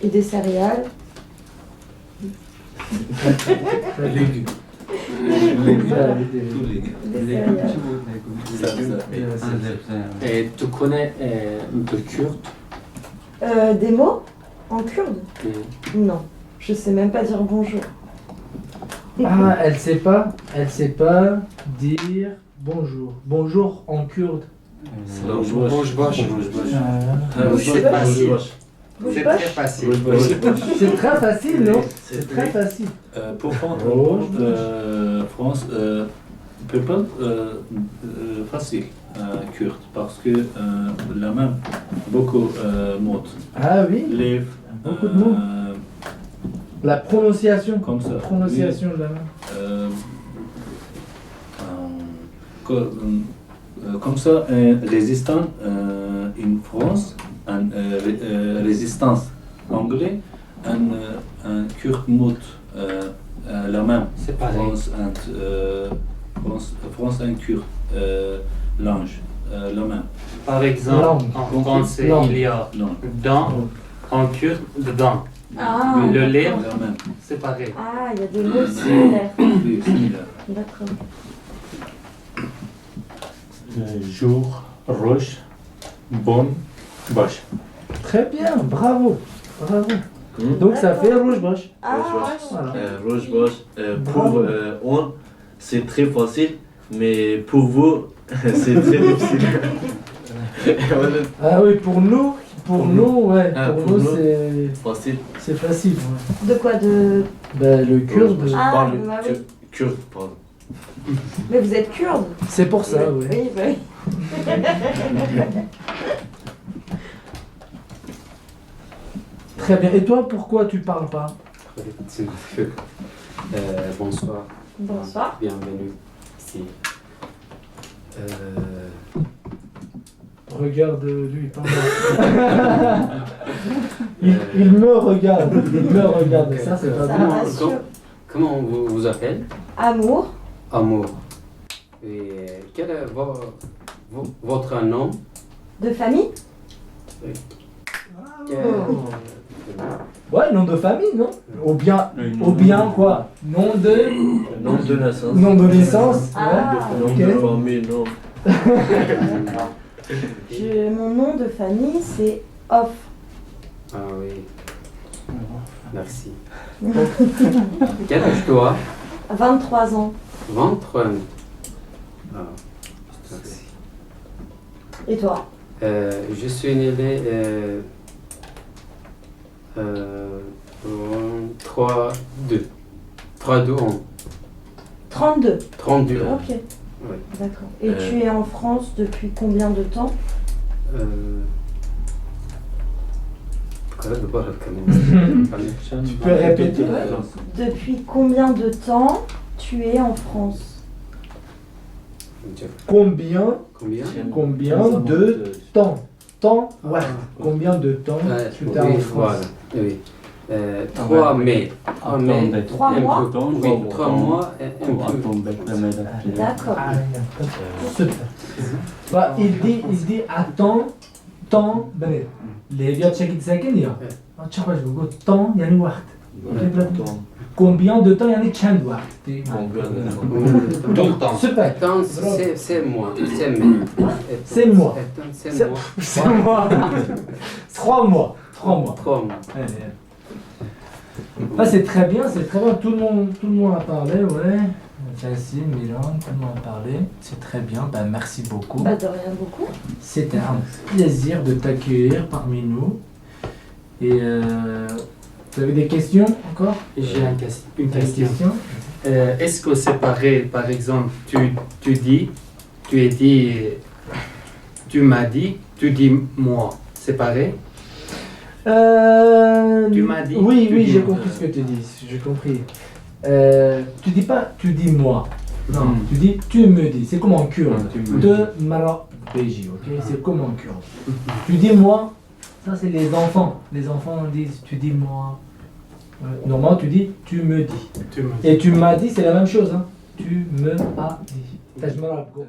et des céréales. Légumes. Légumes. Tous légumes. Des céréales. C'est ça. Et tu connais euh, de kurde? Euh, des mots en kurde? Euh, Non. Je sais même pas dire bonjour. Ah, elle sait pas, elle sait pas dire bonjour. Bonjour en kurde. Roj baş. Roj baş. Roj baş. Ah. Roj baş. C'est facile. C'est très facile. C'est très facile, non ? C'est très facile. Euh, pour prendre, euh, France, euh, peut pas, euh, euh, facile, euh, kurde, parce que, euh, la même, beaucoup, euh, mots. Ah oui. Live, beaucoup de mots. Euh, la prononciation. Comme ça. Prononciation, oui. La même. Euh, euh, que, euh, Euh, comme ça, euh, résistant, euh, in France, and, euh, ré-, euh, résistance anglais, and, euh, un kurde mot, euh, euh, la même. C'est pareil. France and, euh, France, France and kurde, euh, langue, euh, la même. Par exemple, en français, il y a dans, en kurde, dedans. Ah, le livre, c'est pareil. Ah, il y a des mots similaires. Oui, similaires. D'accord. Euh, jour, roj, bon, baş. Très bien, bravo, bravo. Hmm. Donc ça fait roj baş. Ah. Roj baş. Voilà. Euh, roj baş. Euh, pour, euh, on, c'est très facile, mais pour vous, c'est très difficile. Voilà. Ah oui, pour nous, pour nous, ouais, pour nous, c'est facile. C'est facile, ouais. De quoi, de... Ben, le kurde. Ah, bah oui. Kurde, pardon. Mais vous êtes kurde. C'est pour ça, oui. Oui, bah oui. Très bien. Et toi, pourquoi tu parles pas ? Euh, bonsoir. Bonsoir. Bienvenue ici. Euh, Regarde-lui, pas moi. Il, il me regarde, il me regarde. Ça, c'est pas bien. Ça rassure. Comment vous vous appelez ? Amour. Amour. Et quel est vo-, vo-, votre nom ? De famille ? Oui. Bravo. Quel... Ouais, nom de famille, non ? Ou bien, ou bien quoi ? Nom de... Nom de naissance. Nom de naissance, ouais. Ah. Nom de famille, non. Je, mon nom de famille, c'est Off. Ah oui. Merci. Quel âge toi ? Vingt-trois ans. Vingt-trois ans. Ah, merci. Et toi ? Euh, je suis né le, euh, Euh, trois deux. Trois deux ans. Trente-deux. Trente-deux ans. Ok. Oui. D'accord. Et tu es en France depuis combien de temps ? Euh, tu peux répéter ? Depuis combien de temps tu es en France ? Combien, combien de temps ? Temps, waqt. Ah. Combien de temps tu t'es en France ? Oui, voilà. Oui. Euh, trois mois. Trois mois ? Oui, trois mois et un peu. D'accord. Ah, super. Bah, il dit, il dit attends, temps, belê. Lê ya çekî disekin ya. Evet. Çapaş bu, bu temps, yani waqt. Combien de temps, yani çend waqt? Combien de temps? Tout le temps. Super. Attends, bravo. C'est, c'est moi, c'est moi. C'est moi. Attends, c'est moi. C'est moi. Trois mois. Trois mois. Trois mois. Ouais, ouais. Ah, c'est très bien, c'est très bien. Tout le monde, tout le monde a parlé, ouais. Tensine, Milan, tout le monde a parlé. C'est très bien. Ben, merci beaucoup. Bah, de rien beaucoup. C'était un plaisir de t'accueillir parmi nous. Et, euh, vous avez des questions encore ? J'ai un ques-, une question. Une question ? Euh, est-ce que c'est pareil, par exemple, tu, tu dis, tu as dit, tu m'as dit, tu dis moi, c'est pareil ? Euh, tu m'as dit, oui, tu oui, dis j'ai moi. Compris ce que tu dis, j'ai compris. Euh, tu dis pas, tu dis moi. Non, tu dis, tu me dis. C'est comme en kurde. Ah, tu me dis. Te mara beji, ok ? C'est comme en kurde. Tu dis moi, ça, c'est les enfants. Les enfants disent, tu dis moi. Euh, normalement, tu dis, tu me dis. Tu me dis. Et tu m'as dit, c'est la même chose, hein. Tu me as dit. Taj mara go.